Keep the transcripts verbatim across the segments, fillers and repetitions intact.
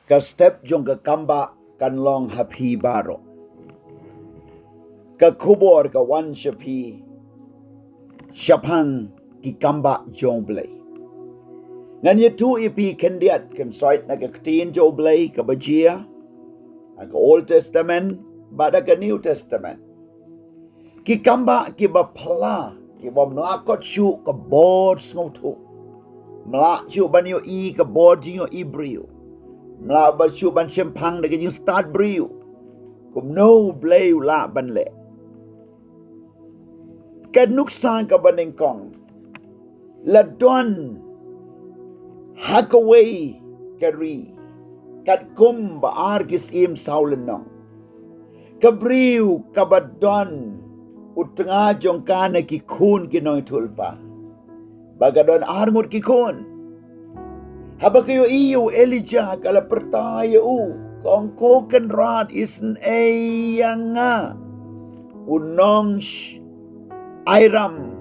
Ka step jong ka kambah kan long ha phi baroh. Ka khubor ka wan sha phi shaphang ki kambah jong U Blei. Ngan ïathuh ïa phi khyndiat, kan sait na ka ktien jong U Blei kaba jia ha ka Old Testament bad ha ka New Testament. Ki kambah kiba phylla, kiba ym lah kot shuh ka bor sngewthuh. Ym lah shuh ban ïohi ka bor jingïohi briew. Ym lah ban shuh ban shemphang da ka jingstad briew. Kumno U Blei u lah ban leh? Ka nuksa kaba nyngkong la don ha kawei ka ri, katkum ba ar ki syiem saw lynnong. Ka briew kaba don u tnga jong ka na ki khun ki nongïathuhlypa, ba ka don ar ngut ki khun. Haba ka ïohi ïa u Elijah ka la pyrta ïa u, ka ong, "Ko Kynrad, isynei ïa nga. U nong sh-, Hyrum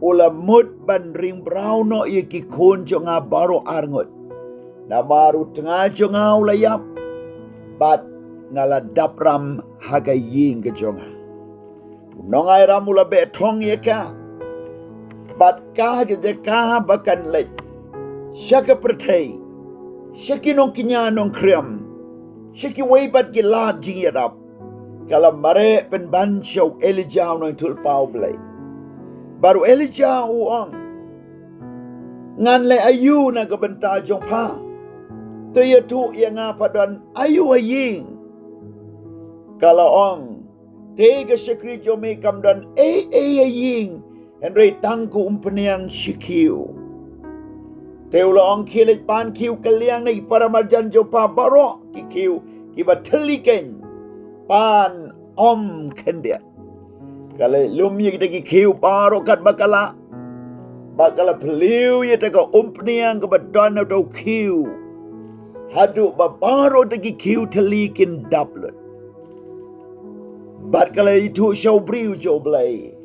u la mut ban ring briew noh ïa ki khun jong nga baroh ar ngut. Namar u tnga jong nga u la ïap bad nga la dap ram ha ka ïing ka jong nga." U nong Hyrum u la beh thong ïa ka bad ka ha ka jaka ba kan leit sha ka pyrthei, sha ki nongkñia nongkhriam, sha kiwei pat ki lad jingïarap, ka la mareh pynban sha u Elijah u nongïathuhlypa U Blei. Bad u Elijah u ong, "Ngan leh aïu na ka bynta jong pha? To ïathuh ïa nga, pha don aïu ha ïing?" Ka la ong, "Te ka shakri jong me kam don ei ei ha ïing, hynrei tang ka umphniang shi khiew." Te u la ong, "Khie leit pan khiew kylliang na ki para marjan jong pha baroh, ki khiew kiba thylli keiñ, pan ym khyndiat." Ka la lum ïa kita ki khiew baroh katba ka lah, bad ka la phylliew ïa kata ka umphniang kaba don ha uta u khiew, haduh ba baroh kita ki khiew thylli kin dap lut. Bad ka la ïathuh sha u briew jong U Blei.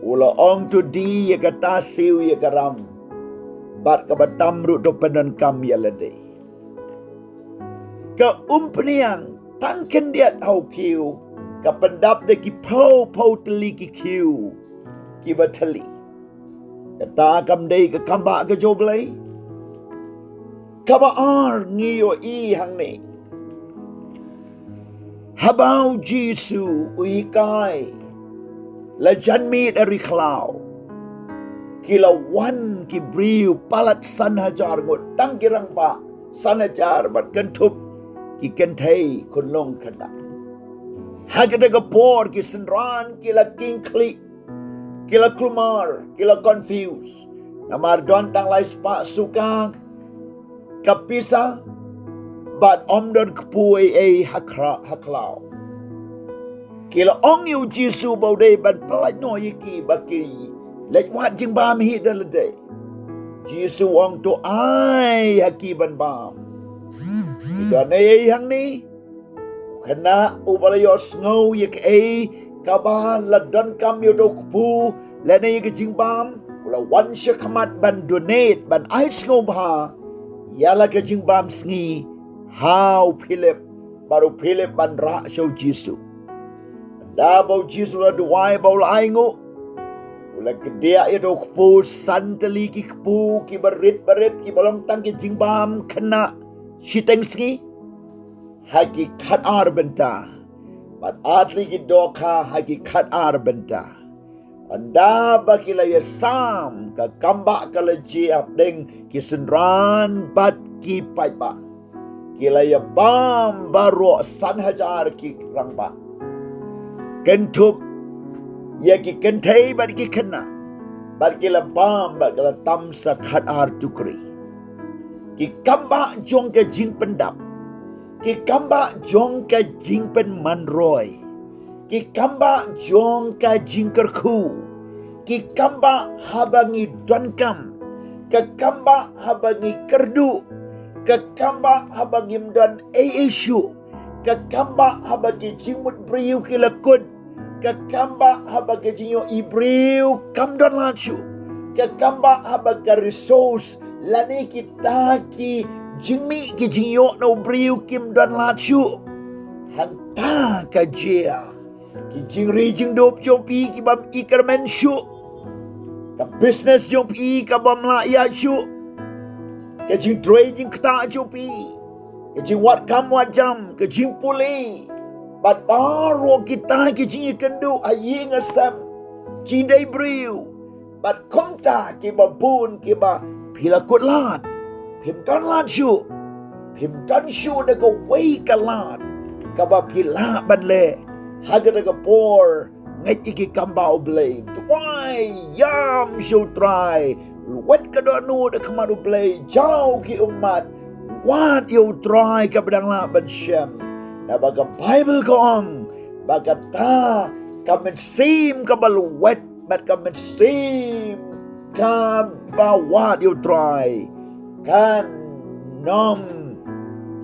U la ong, "To die ïa kata siew ïa ka ram, bad kaba tam ruh to pyndonkam ïa lade." Ka umphniang tang khyndiat ha u khiew, ka pyndap da ki phew phew tylli ki khiew kiba thylli. Kata kam dei ka kambah ka jong U Blei? Kaba ar ngi ïohi hangne, haba u Jisu u hikai, la jan miet ha ri khlaw, ki la wan ki briew palat san hajar ngut, tang ki rangbah san hajar bad kynthup ki kynthei khunlung khynnah. Ha kata ka por ki synran ki la kingkhlieh, ki la kulmar, ki la confuse. Namar don tang lai spah suka ka pisa, bad ym don kpu ei ei ha khra-, ha khlaw. Ki la ong ïa u Jisu ba u dei ban pyllait noh ïa ki ba ki leit wad jingbam hi da lade. Jisu u ong, "To ai ha ki ban bam." Ki don ei ei hangne? Khynnah uba la ïohsngew ïa kaei kaba la donkam ïa uto u kpu lane ïa ka jingbam, u la wan shakhmat ban donate, ban ai sngewbha ïa la ka jingbam sngi ha u Philip, bad u Philip ban rah sha u Jisu. Haba u Jisu u la duwai bad u la ainguh, u la kdiah ïa uto u kpu, san tylli ki kpu kiba rit ba rit, kiba long tang ki jingbam khynnah shiteng sngi, ha ki khatar bynta, bad ar tylli ki dohkha ha ki khatar bynta. Haba ki la ïasam, ka kambah ka la jia hapdeng ki synran bad ki paidbah. Ki la ïabam baroh san hajar ki rangbah, kynthup ïa ki kynthei bad ki khynnah, bad ki la bam bad ki la tam sa khatar tukri. Ki kambah jong ka jingpyndap, ki kambah jong ka jingpynman roi, ki kambah jong ka jingkyrkhu, ki kambah haba ngi donkam, ka kambah haba ngi kyrduh, ka kambah haba ngim don ei ei shuh, ka kambah haba ki jingmut briew ki la kut, ka kambah haba ka jingïohi briew kam don lad shuh, ka kambah haba ka resource lane kita ki jingmih ki jingïoh na u briew kim don lad shuh. Hangta ka jia ki jingri jingdup jong phi ki bym i kyrmen shuh. Ka business jong phi ka bym lah ïa shuh. Ka jingtrei jingktah jong phi, ka jingwad kam wad jam, ka jingpule, bad baroh kita ki jingïakynduh ha ïing ha sem, jingdei briew, bad kumta kiba bun kiba phi la kut lad, phim don lad shuh, phim don shuh da kawei ka lad kaba phi lah ban leh ha kata ka por. Ngeit ïa ki kam ba U Blei, duwai ïam sha U Trai, wad ka dohnud ha khmat U Blei, jaw ki ummat, wad ïa U Trai kaba dang lah ban shem. Naba ka Baibl ka ong ba kata ka mynsiem kaba lwet bad ka mynsiem kaba wad ïa U Trai kan nym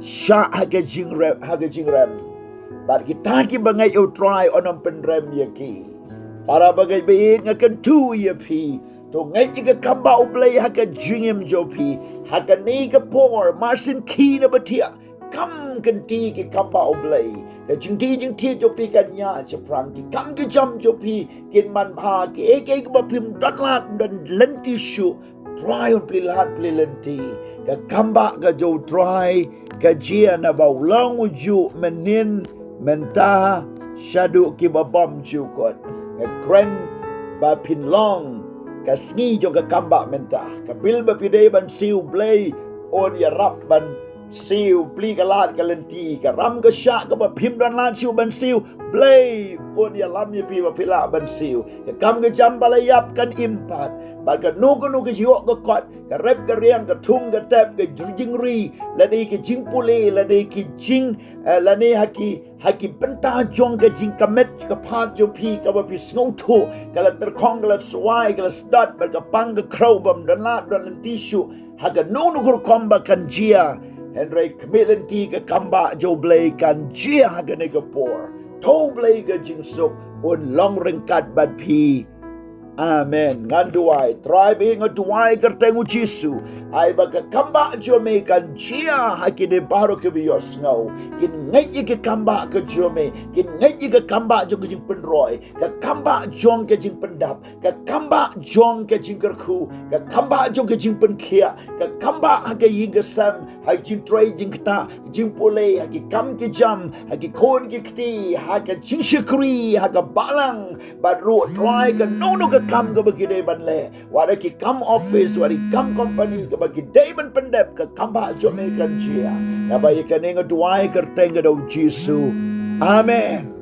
shah ha ka jingrem, ha ka jingrem. Bad kita kiba ngeit ïa U Trai un nym pynrem ïa ki. Para bangeit ba ïeit, nga kyntu ïa phi, to ngeit ïa ka kam ba U Blei ha ka jingim jong phi. Ha kane ka por, marsien khie na ba thiah, kam kynti ki kam ba U Blei. Ka jingdih jingthied jong phi kan ïaid shaphrang, ki kam ki jam jong phi kin manbha. Kiei kiei kiba phim don lad, don lynti shuh, Trai un plie lad plie lynti. Ka kam ba ka jong U Trai ka jia, naba u long ujuh mynhynnin, mynta, shaduh kiba bymjukut. Nga kren ba phin long ka sngi jong ka kam ba mynta. Ka bil ba phi dei ban siew, Blei un ïarap ban siew. Plie ka lad ka lynti, ka ram ka shah kaba phim don lad shuh ban siew, Blei un ïalam ïa phi ba phi lah ban siew. Ka kam ka jam ba la ïap kan im pat. Bad kano kano ka jingïoh ka kot, ka rep ka riang, ka thung ka tep, ka jingri, lane ka jingpule, lane ki jing, eh, lane ha ki, ha ki bynta jong ka jingkmen ka phad jong phi kaba phi sngewthuh ka la tyrkhong, ka la swai, ka la sdot, bad ka pang ka khrew, bym don lad don lynti shuh ha kano kano ka rukom ba kan jia. Hynrei khmih lynti, ka kam ba jong U Blei kan jia ha kane ka por. To U Blei ka jingsuk un long ryngkat bad phi. Amen. Ngan duwai. Trai ba ïeit, nga duwai kyrteng U Jisu, ai ba ka kam ba jong me kan jia ha kine baroh kiba ïohsngew. Kin ngeit ïa ka kam ba ka jong me, kin ngeit ïa ka kam ba jong ka jingpynroi, ka kam ba jong ka jingpyndap, ka kam ba jong ka jingkyrkhu, ka kam ba jong ka jingpynkhiah, ka kam ba ha ka ïing ka sem, ha ka jingtrei jingktah, jingpule, ha ki kam ki jam, ha ki khun ki kti, ha ka jingshakri, ha ka balang, bad ruh Trai kano kano ka kam kaba ki dei ban leh, wat ha ki kam office, wat ha ki kam company kaba ki dei ban pyndep, ka kam ba jong me kan jia. Naba ïa kane nga duwai kyrteng ka jong U Jisu. Amen.